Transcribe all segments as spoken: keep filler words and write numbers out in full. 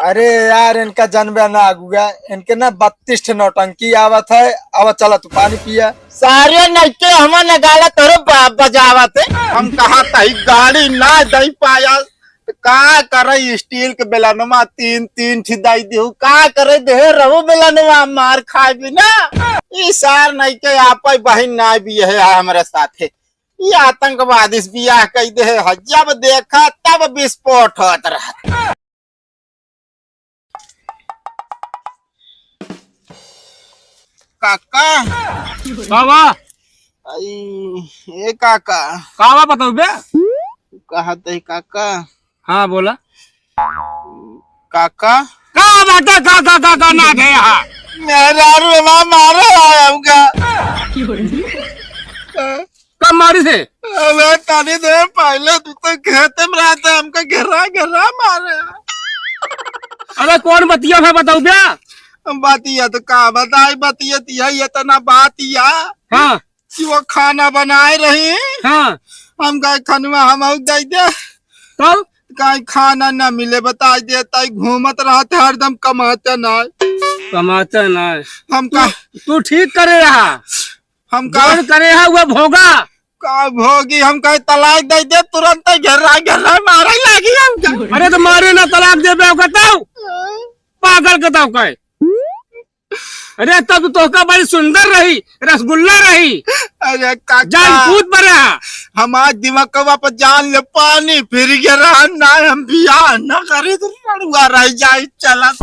अरे यार, इनका जनबे ना अगुआ, इनके ना बत्तीस ठे नौटंकी आवत है। अब चला तू पानी पिया। सारे नइके हमन गाला तोरे बाप बजावत है। हम कहा तही गाड़ी ना दई पाया, त का करे, स्टील के बेलनवा तीन, तीन ठी दई दिहु, का करे, देहे रहू बेलनवा, मार खाए बिना। ई सार नइके आपै बहिन ना बिया है हमरे साथे। ई आतंकवादी से बियाह कई देहे है, जब देखा तब विस्फोट होत रहा। काका। का बा? आई, ए काका। का बा बताऊ बे? कहत है काका। हाँ, बोला। काका। का बात है, का, का, का, का ना थे यहाँ? मेहरारू हमार मारे आया हमका। कब मारी थे? अबे तनी देर पहले तू तो खेते में रहता, हमका घेरा घेरा मारे। अरे कौन बतिया है बताऊ बे? बतिया तो का बताई, बतिया तो यही इतना बात या हाँ। कि वो खाना बनाए रही। हाँ। हम कहे खनवा हम दे दे। तब? कहीं खाना ना मिले, बताई दे, ताई घूमत रहते हरदम कमाते ना। कमाते ना। हम तू, का तू ठीक करे रहा। हम का जौन करे है वो भोगा। का भोगी, हम कहे तलाक दे दे, तुरंत घेरा घेरा मारे लागी हमका। अरे तो मारे ना, तलाक देबे ओका तब। पागल के तब कहे। अरे तब तो तोहका बड़ी सुंदर रही, रसगुल्ला रही। अरे काका, जान कूद पड़ा। हमार दिमागवा पर जान ले पानी फिर गया रहा ना, हम बियाह न करी तो लड़ुआ रह जाई चलत।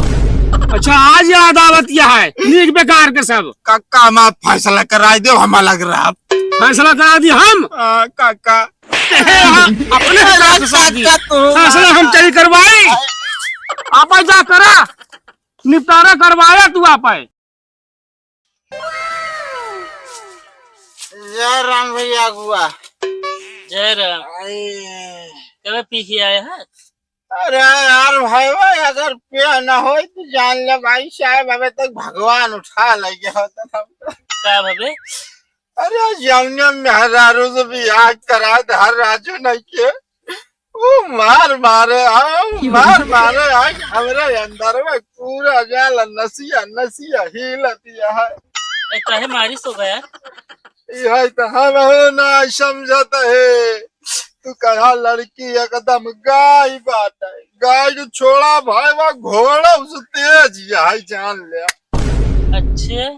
अच्छा, आज याद आवत यह है, नीक बेकार के सब। काका, हमार फैसला कराई दो, हम अलग रहब। फैसला करा दी हम? हाँ, काका। अपने हिसाब से शादी। काका, तू फैसला हम चली करवाई। आप जा करा, निपटारा करवाया तू आप। जय राम भैया अगुआ। जय राम। आई। कबे पी के आए हैं? अरे यार भाई, भाई, अगर पिया न होई तो जान ले भाई साहब, अबे तक भगवान उठा ले गया होता था। का भवे? अरे जौने मेहरारू से बियाह करा धार राजू नहीं के, वो मार मारे, आओ, मार मारे, आज हमरे अंदर में पूरा जाला नसिया, नसिया हिलत यह है। ए, काहे मारिस हो गया? यही तो हम हो ना समझत है। तू कहा लड़की एकदम गाय बात है, गाय को छोड़ा भाई, वह घोड़ा उसे तेज यह है, जान ले। अच्छे।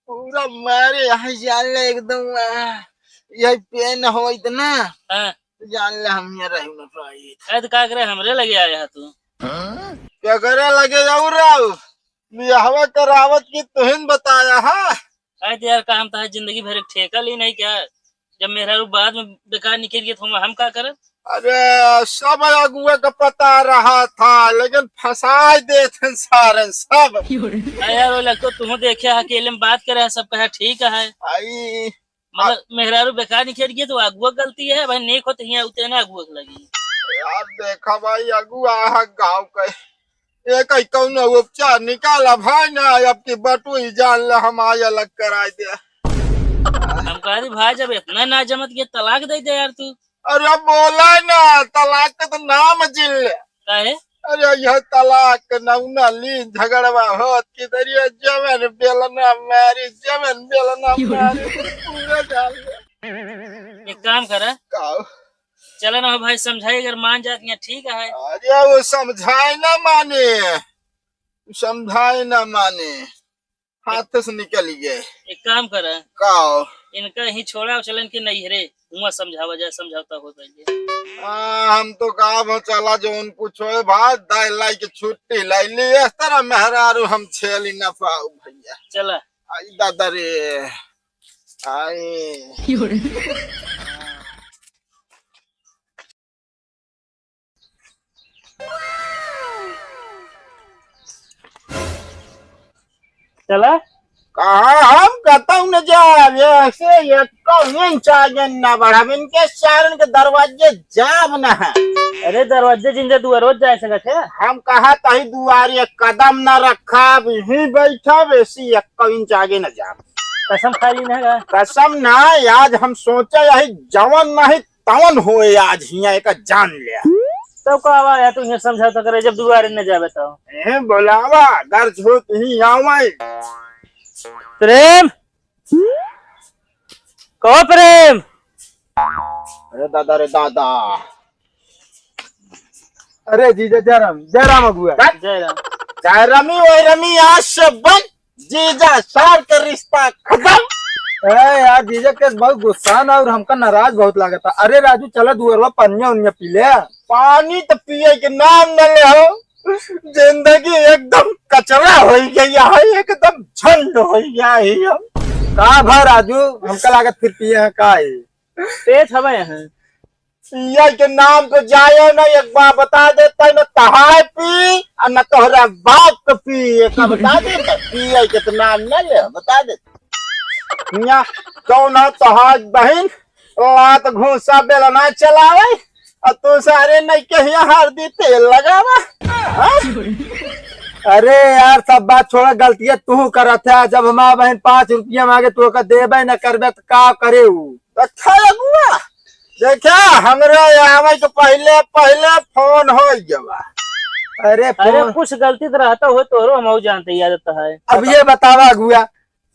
पूरा मारे यह जान ले एकदम, आ, यही पेन हो इतना। हाँ। जान ले हम यहाँ रह न पाई। ए, तो का करे, हमरे लगे आया है तू? क्या करे लगे जाऊ राव? बियाहवा करावत की तुहिन बताया है। अरे तो यार, का हम तहार जिंदगी भर एक ठेका ली नहीं क्या? जब मेहरारू बाद में बेकार निकल गई तो हम, हम का करब? अरे, सब अगुआ का पता रहा था, लेकिन फंसाए देत हैं सारन सब। अरे यार, वो लगतो तुम देखे अकेले में बात करे, सब कहे ठीक है। आई। मतलब, आ- मेहरारू बेकार निकल गई तो अगुआ गलती है भाई, नेक होते ही उतने ना अगुआ के लगी। यार, देखा भाई, अगुआ है गाँव का, एक ही कौनो उपचार निकाला भाई ना, अब की बटुई जान ले हम आज अलग कराई दे। हम कहा दी भाई, जब इतना ना जमत के तलाक दे दे यार तू। अरे बोला ना, तलाक के तो नाम जिन ले। काहे? अरे यह तलाक नौना लीन झगड़वा होत कि दरिया जवन बेलना मारी, जवन बेलना मारी, पूरा जान ले। एक काम करा। का? चला ना हो भाई, समझाई, अगर मान जात यहाँ ठीक है। अरे वो समझाए ना माने, समझाए ना माने, हाथ से निकल गए। एक काम करा। का? इनका ही छोड़ा, चलन के नहीं रे, हुआ समझावा जाए, समझौता हो पहले। आ, हम तो का वो चला जो उन कुछ होए भाई, दाई लाई के छुट्टी लाई ली, इस तरह मेहरारू हम छेली ना पाऊ भैया। चला। आई दादा रे, आई। चला। कहाँ हम कतऊ न जाब, ऐसे एक इंच आगे न बढ़ब। इनके सारन के दरवाजे जाब न है। अरे दरवाजे जिंजा दुआरो जाए सकत है। हम कहा तही दुआरे एक कदम न रखब, यहीं बैठब, ऐसे एक इंच आगे न जाब। कसम खा ली ना का? कसम ना, आज हम सोचे यही जवन नहीं तवन होए आज हियाँ एक जान ले। तब का आवा यार, तू इहे समझौता करे जब दुआरे न जाबे तो। ए, बोलावा, घर छोट ही आवे। प्रेम, कहो प्रेम। अरे दादा रे दादा। अरे जीजा, जय राम, जय राम अगुआ। जय राम। जय रमी, ओए रमी, आज से बंद। जीजा सार के रिश्ता खतम। ए यार, जीजा के बहुत गुस्सा ना और हमका नाराज बहुत लागता। अरे राजू, चला दुअरवा पनिया उनिया पी ले। पानी तो पिए के नाम न ले हो, जिंदगी एकदम कचरा हो गई है, एकदम झंड हो गया है। का भा राजू, हमका लागत फिर पिए हैं का है? पेट हवे हैं। पिए के नाम पे जाए ना, एक बार बता देता है, न तहार पी और न तोहरा बाप के पी, एक बार बता देता, पिए के तो नाम न ले, बता देता। हियाँ कौन है तोहार बहिन, लात घूसा बेलना चलावे, और तू सारे नहीं के हियाँ हरदी तेल लगावा, हाँ? अरे यार, सब बात छोड़ा, गलतिया तू करत है। जब हमार बहिन पाँच रुपया मांगे, तू ओका देबे न करबे, तो का करे ऊ? अच्छा अगुआ, देखा, हमरे आवे के पहिले, पहिले फोन हो गवा। अरे अरे, फोन। कुछ गलती तो रहता हो तोरो, हम जानते याद तो है। अब ये बतावा अगुआ,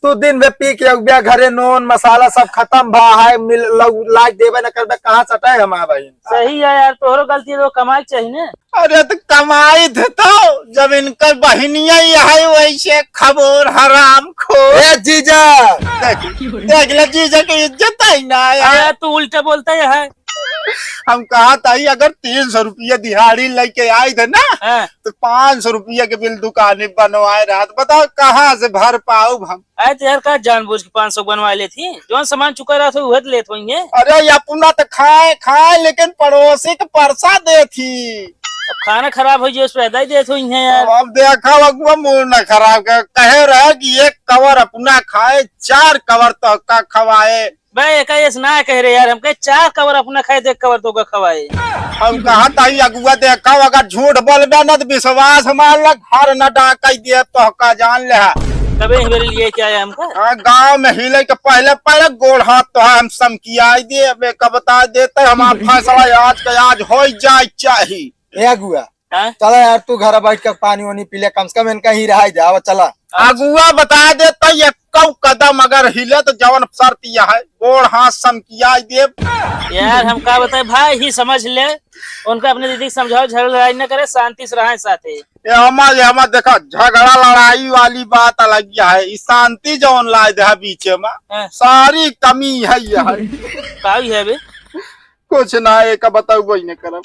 तू दिन भर पी के अगुआ घरे नून मसाला सब खतम भा है, मिल, लौ-, लाग देबे न करबे, कहाँ सटाए हम आवे? सही है यार, तोरो गलती है, तो कमाई के चाहिए ना। अरे तो कमाई थे तो, जब इनकर बहिनिया ही है वैसे खबोर हराम खो। ए जीजा। देख, देख ले जीजा की इज्जत है ना यार। अरे तू उल्टा बोलता है। हम कहा था ही अगर तीन सौ रुपया दिहाड़ी लेके आई थे ना, हाँ। तो पाँच सौ रुपया के बिल दुकाने बनवाए रहा, तो बताओ कहाँ से भर पाऊब हम? अरे तो यार, का जानबूझ के पाँच सौ बनवा लेत ही? जौन सामान चुका रहत हो, उहे तो लेत होइहे। अरे, ये अपना तो खाए, खाए, लेकिन पड़ोसी के परसा देत ही। अब खाना खराब हो जाए, उस पे अदा ही देत होइहे यार। अब देखा, अगुआ मूड ना खराब कर, कहे रहे कि एक कवर अपना खाए, चार कवर तो का खवाए। बे, एका ऐस ना कह रहे यार, हमके चार कवर अपना खाए, एक कवर तो का खवाए। हम कहा ताई अगुआ, देखा, अगर झूठ बोलबे ना तो विश्वास हमार लग हर न डाका दिए, तो का जान ले। तबे एक बेर लिए क्या है हमका? हाँ, गाँव में हिले के पहले, पहले गोड़ हाथ तो हम समकियाई दे, अब एक बता देते, हमार फैसला आज के आज हो जाए चाही। ए अगुआ, हाँ? चला यार, तू घर बैठ के पानी वानी पी ले, कम से कम इनका ही रहाई दे। आवा, चला। अगुआ बता देता, एक्कौ कदम अगर हिले तो जवन शर्त यह है, गोड़ हाथ समकियाई देब। यार, हम का बताए भाई, ही समझ ले, उनका अपने दीदी के समझाओ, झगड़ा लड़ाई न करे, शांति से रहे साथे। ये हमार, ये हमार देखा, झगड़ा लड़ाई वाली बात अलग है, ई शांति जवन लाए दे है बीचे में, हाँ। सारी कमी है ये है। का है बे? कुछ ना, एका बताऊ वही ने करब।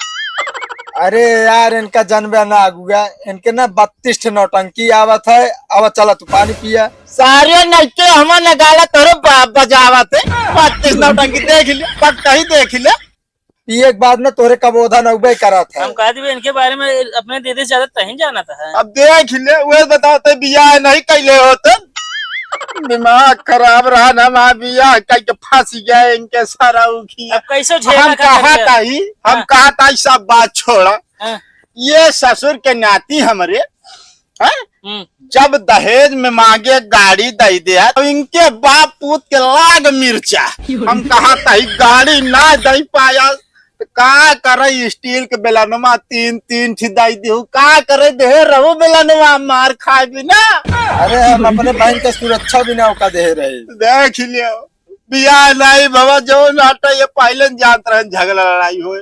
अरे यार, इनका जनबे ना अगुआ, इनके ना बत्तीस ठे नौटंकी आवत है। अब चला तू पानी पिया। सारे नइके हमन गाला तोरे बाप बजावत है, बत्तीस नौटंकी देख ले, पक्का ही देख ले। पिए के बाद में तोरे कबोधा नौबे करत है। हम कह दिए इनके बारे में, अपने दीदी से ज्यादा तहीं जानत है। अब देख ले, वह बताते बियाह नहीं कैले होते। दिमाग खराब रहा ना, हमार बियाह कई के फंस गए इनके सारा उखिया। अब कैसे झेला हम का कहा करिए? ताई, हम हाँ। कहा ताई सब बात छोड़ा। हाँ। ये ससुर के नाती हमरे, हैं? हम्म। जब दहेज में मांगे गाड़ी दे दे, तो इनके बाप पूत के लाग मिर्चा। हम कहा ताई गाड़ी ना दे पाया, तो का करे, स्टील के बेलनवा तीन, तीन ठी दाई दिहु, का करे, देहे रहू बेलनवा, मार खाए बिना। अरे, हम अपने बहन के सुरक्षा बिना ओका देहे रहे। देख लियो, बियाह नहीं भवा, जो नाटा ये पहले न जानत रहे, झगड़ा लड़ाई होए।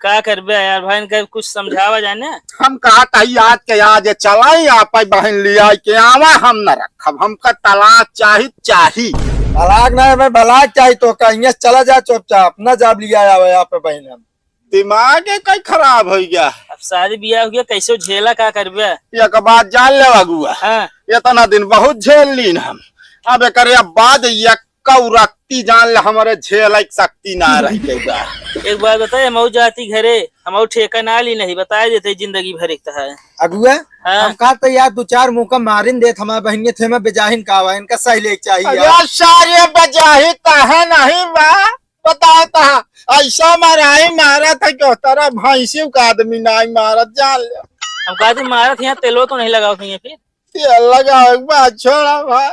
का करबे यार, भाई इनका कुछ समझावा जाए ना। हम कहा ताई आज के आज चलाई, आप बहन लिया के आवा, हम न रखब, हमका तलाक चाही, चाही। तलाक ना, हमें भलाक चाही, तो कहिए चला जा चुपचाप, ना जाब लिया आवे यहाँ पे बहन हम। दिमाग है कहीं खराब हो गया। अब शादी बियाह हो गया, कैसे झेला, का करबे? एक बात जान ले अगुआ, हाँ। इतना दिन बहुत झेल लीन हम, अब एकरे बाद एक कौरत्ती जान ले, हमरे झेले के शक्ति ना रह गई बा। एक बात बताए, हमऊ जाती घरे, हमऊ ठेका ना ली नहीं, बताए देते जिंदगी भर एक तहार। अगुआ, हाँ। हम कहा तो यार दो चार मुँह का मारिन देत, हमारे बहनिया थे में बेजाहिन का हुआ, इनका सही ले चाहिए अरे यार। सारे बेजाहिन कहे नहीं बा, बताओ तो, ऐसा मारा ही मारा था कि उस तरह भैंसी का आदमी ना ही मारत जान ले। हम कहा थी मारत यहाँ तेलो तो नहीं लगाओ थी फिर। ये लगाओ एक बात छोड़ा भाई,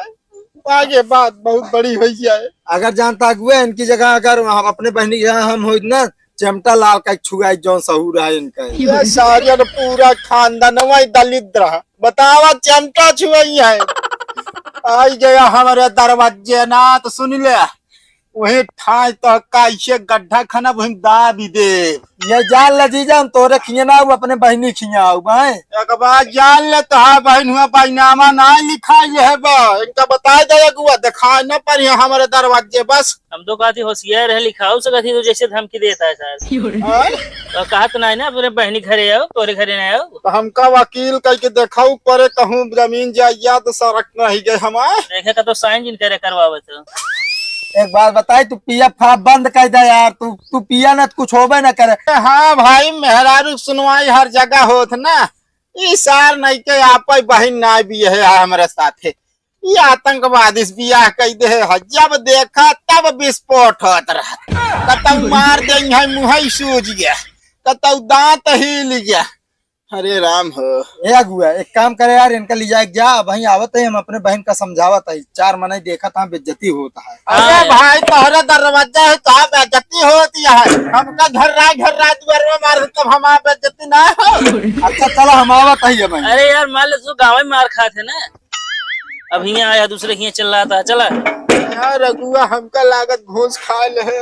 आगे बात बहुत बड़ी हो जाए। अगर जानता अगुआ इनकी जगह अगर हम अपने बहनी की जगह हम होइत ना, चमटा लाल का छुआई, जौन सहूर है इनका। ये सारे पूरा खानदान वही दलिद्र है, बतावा चमटा छुआई है। आई गया हमारे दरवाजे ना तो सुन ले, वही ठाई तो कैसे गड्ढा खाना वही दाबी दे। ये जान ले जीजा, हम तोरे खिया ना आऊ, अपने बहिनी खिया आऊ भाई। एक बात जान ले, तोहार बहिन हुआ बैनामा ना लिखाई है बा, इनका बताई दे अगुआ, दिखाई ना पड़ी हमारे दरवाजे बस। हम तो कहती होशियार है, लिखाऊ से कहती तो जैसे धमकी देता है सर। हाँ? तो कहत ना है ना अपने बहिनी घरे आओ, तोरे घरे ना आओ। तो हमका वकील कह के देखाऊ पड़े, कहूँ जमीन जायदाद सरक नहीं गए हमार। देखे का तो साइन जिन करे करवावे तो। एक बात बताई, तू पिया फा बंद कर दे यार, तू तू पिया ना तो कुछ होबे ना करे। हाँ भाई, मेहरारू सुनवाई हर जगह होत ना, ई सार नहीं के आप बहिन ना भी है हमारे साथे। ई आतंकवादी से बियाह कई दे है, जब देखा तब विस्फोट होत रहा। कतौ मार दे है मुँह सूज गया, कतौ दांत हिल गया। अरे राम हो। ए अगुआ, एक काम करे यार, इनका ले जाए जा, वहीं आवत है, हम अपने बहन का समझावत है, चार मनई देखत हाँ बेइज्जती होत है। अरे हाँ। भाई, तोहरे दरवाजा है तो बेइज्जती होती है, हमका घर राय घर राय दुआर में मार तब हमार बेइज्जती ना हो। अच्छा चला, हम आवत है भाई। अरे यार, मान ले तू गाँव में मार खात है ना, अब हियाँ आया, दूसरे हियाँ चिल्लाता है, चला। यार अगुआ, हमका लागत घूस खा ले।